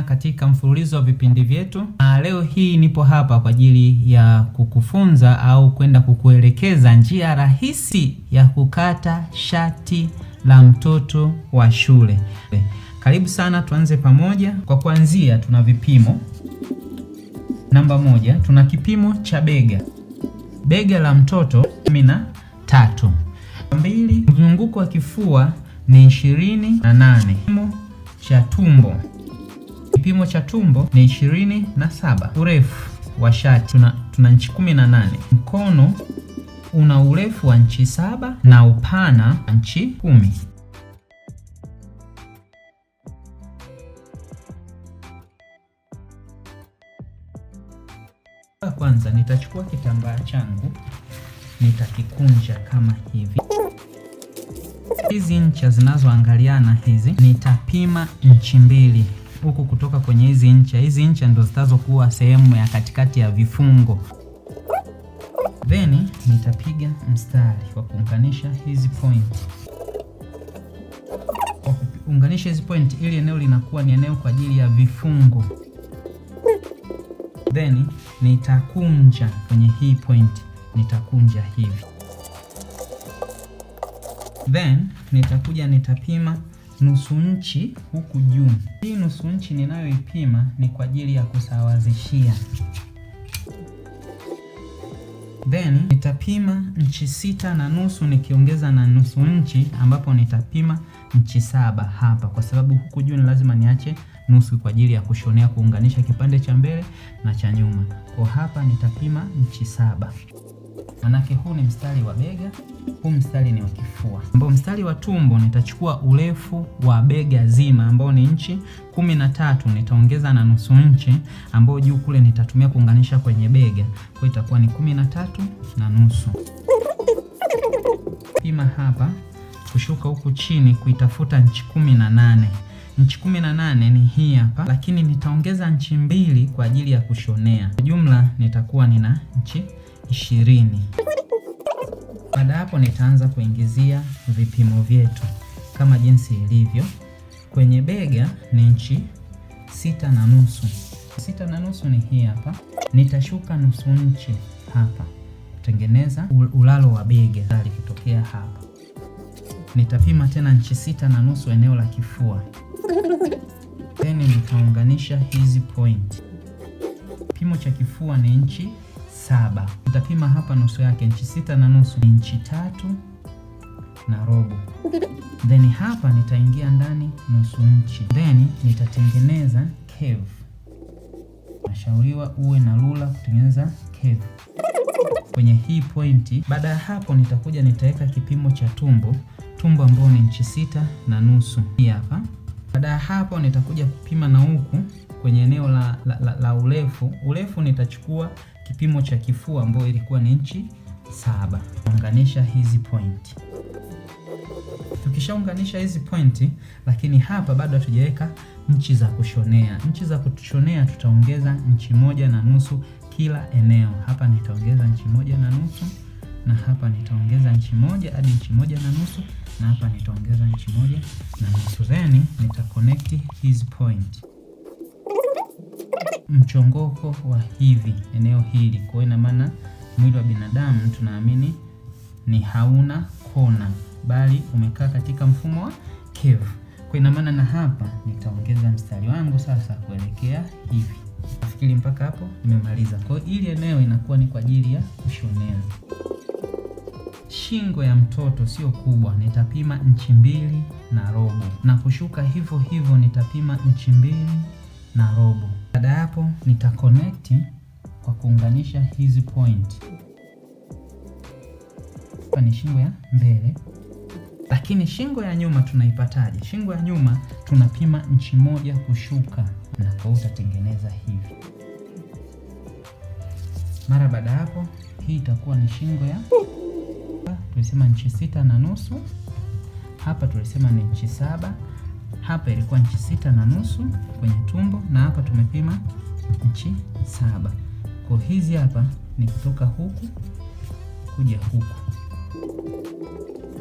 katika mfululizo wa vipindi vyetu, na leo hii nipo hapa kwa ajili ya kukufunza au kwenda kukuelekeza njia rahisi ya kukata shati la mtoto wa shule. Karibu sana, tuanze pamoja. Kwa kuanzia, tuna vipimo. Namba 1, tuna kipimo cha bega. Bega la mtoto 13. 2, mzunguko wa kifua ni 28. Kipimo cha tumbo. Kipimo cha tumbo ni 27. Urefu wa shati tuna inchi 18. Mkono una urefu wa inchi 7 na upana wa inchi 10. Kwanza nitachukua kitambaa changu nitakikunja kama hivi. Hizi ncha zinazoangaliana hizi nitapima inchi 2 huku kutoka kwenye hizi ncha. Hizi ncha ndo zitazokuwa sehemu ya katikati ya vifungo. Then nitapiga mstari wa kuunganisha hizi point. Kwa kuunganisha hizi point, ili eneo linakuwa ni eneo kwa ajili ya vifungo. Then nitakunja kwenye hii point, nitakunja hivi. Then nitakuja nitapima nusu nchi huku juu. Hii nusu nchi ninayoipima ni kwa ajili ya kusawazishia. Then nitapima nchi 6.5 nikiongeza na nusu nchi, ambapo nitapima nchi 7 hapa, kwa sababu huku juu ni lazima niache nusu kwa ajili ya kushonea, kuunganisha kipande cha mbele na cha nyuma. Kwa hapa nitapima nchi 7. Manake huu ni mstari wa bega, huu mstari ni wa kifua. Ambao mstari wa tumbo nitachukua urefu wa bega zima ambao ni inchi 13, nitaongeza na nusu inchi ambao juu kule nitatumia kuunganisha kwenye bega. Kwa itakuwa ni 13.5. Pima hapa kushuka huku chini kuitafuta inchi 18. Inchi 18 ni hii hapa, lakini nitaongeza inchi 2 kwa ajili ya kushonea. Kwa jumla nitakuwa nina inchi 20. Baada hapo nitaanza kuingizia vipimo vyetu kama jinsi ilivyo. Kwenye bega ni inchi 6.5. 6.5 ni hii hapa. Nitashuka nusu inchi hapa kutengeneza ulalo wa bega likitokea hapa. Nitapima tena inchi 6.5 eneo la kifua. Then nitaunganisha hizi point. Kipimo cha kifua ni inchi 7. Nitapima hapa nusu yake, inchi 6.5 ni inchi 3.25. Then hapa nitaingia ndani nusu inchi. Then nitatengeneza curve. Nashauriwa uwe na rula kutengeneza curve kwenye hii pointi. Baada ya hapo nitakuja nitaweka kipimo cha tumbo, tumbo ambao ni inchi 6.5 hii hapa. Baada ya hapo nitakuja kupima na huku kwenye eneo la urefu. Urefu nitachukua kipimo cha kifua ambao ilikuwa ni inchi 7. Unganisha hizi point. Tukishaunganisha hizi point, lakini hapa bado hatujaweka nchi za kushonea. Nchi za kushonea tutaongeza nchi 1.5 kila eneo. Hapa nitaongeza nchi 1.5 na hapa nitaongeza nchi 1 hadi nchi 1.5 na hapa nitaongeza nchi 1.5. Then nita connect hizi point. Mchongoko wa hivi eneo hili. Kwa hiyo ina maana mwili wa binadamu tunaamini ni hauna kona bali umekaa katika mfumo wa curve. Kwa ina maana na hapa nitaongeza mstari wangu sasa kuelekea hivi. Nafikiri mpaka hapo nimemaliza. Kwa hiyo hili eneo inakuwa ni kwa ajili ya kushonea. Shingo ya mtoto sio kubwa, nitapima inchi 2.25 na kushuka hivyo hivyo nitapima inchi 2.25. Baada ya hapo nita connect kwa kuunganisha hizi point. Hapa ni shingo ya mbele. Lakini shingo ya nyuma tunaipataje? Shingo ya nyuma tunapima inchi 1 kushuka, na kwa utatengeneza hivi. Mara baada hapo hii itakuwa ni shingo ya, tulisema inchi 6.5, hapa tulisema ni inchi 7, hapa ilikuwa inchi 6.5 kwenye tumbo, na hapa tumepima inchi 7. Kwa hizi hapa ni kutoka huku kuja huku.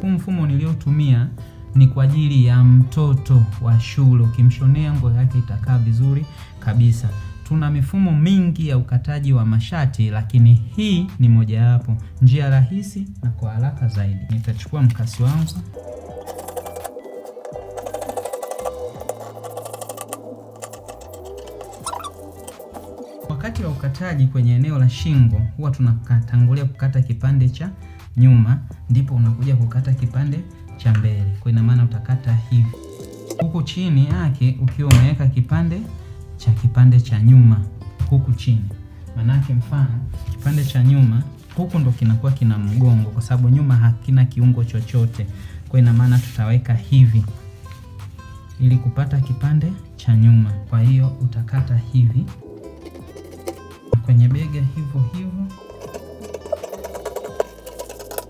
Huu mfumo niliotumia Ni kwa ajili ya mtoto wa shule, ukimshonea nguo yake itakaa vizuri kabisa. Tuna mifumo mingi ya ukataji wa mashati, lakini hii ni mojawapo njia rahisi na kwa haraka zaidi. Nitachukua mkasi wangu. Wakati wa ukataji kwenye eneo la shingo huwa tunatangulia kukata kipande cha nyuma, ndipo unakuja kukata kipande cha mbele. Kwa ina maana utakata hivi huku chini yake ukiwa umeweka kipande cha nyuma huku chini. Manake mfano kipande cha nyuma huku ndo kinakuwa kina mgongo, kwa sababu nyuma hakina kiungo chochote. Kwa ina maana tutaweka hivi ili kupata kipande cha nyuma. Kwa hiyo utakata hivi kwenye bega hivyo hivyo.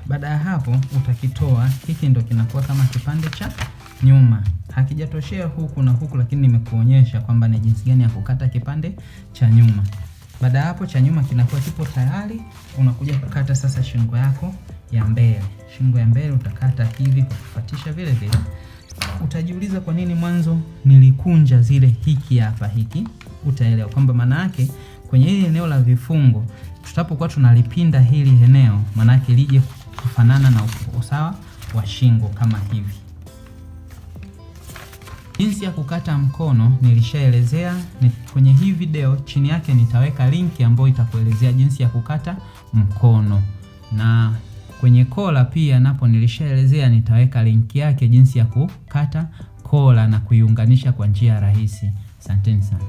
Baada ya hapo utakitoa hiki, ndo kinakuwa kama kipande cha nyuma. Hakijatoshea huku na huku, lakini nimekuonyesha kwamba ni jinsi gani ya kukata kipande cha nyuma. Baada ya hapo cha nyuma kinakuwa kipo tayari. Unakuja kukata sasa shingo yako ya mbele. Shingo ya mbele utakata hivi kwa kufuatisha vile vile. Utajiuliza kwa nini mwanzo nilikunja zile hiki hapa hiki. Utaelewa kwamba maana yake kwenye hili eneo la vifungo tutapokuwa tunalipinda hili eneo, maana yake lije kufanana na usawa wa shingo kama hivi. Jinsi ya kukata mkono nilishaelezea kwenye hii video. Chini yake nitaweka linki ambayo itakuelezea jinsi ya kukata mkono, na kwenye kola pia napo nilishaelezea, nitaweka linki yake jinsi ya kukata kola na kuiunganisha kwa njia rahisi. Asanteni sana.